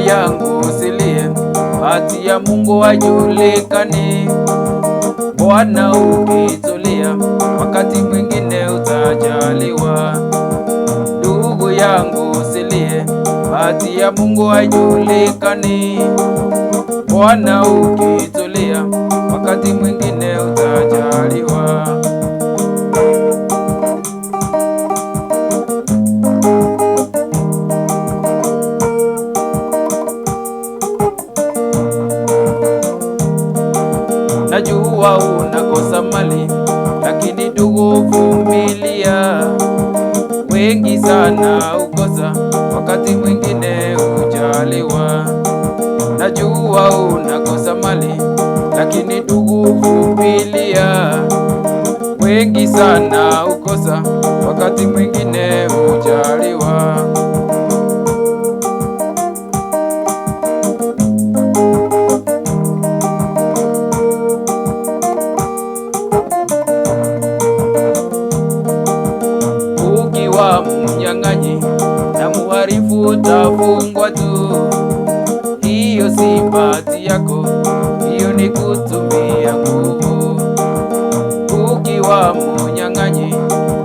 Yangu usilie, bahati ya Mungu haijulikani. Bwana ukitulia, wakati mwingine utajaliwa. Ndugu yangu usilie, bahati ya Mungu haijulikani. Bwana ukitulia, wakati mwingine utajaliwa. Najua unakosa mali, lakini ndugu vumilia. Wengi sana ukosa, wakati mwingine hujaliwa. Najua unakosa mali, lakini ndugu vumilia. Wengi sana ukosa, wakati mwingine hujaliwa. Ukiwa mnyang'anyi na muharifu utafungwa tu. Hiyo si bahati yako, hiyo ni kutumia nguvu. Ukiwa mnyang'anyi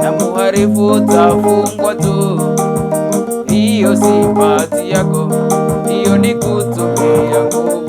na muharifu utafungwa tu. Hiyo si bahati yako, hiyo ni kutumia nguvu.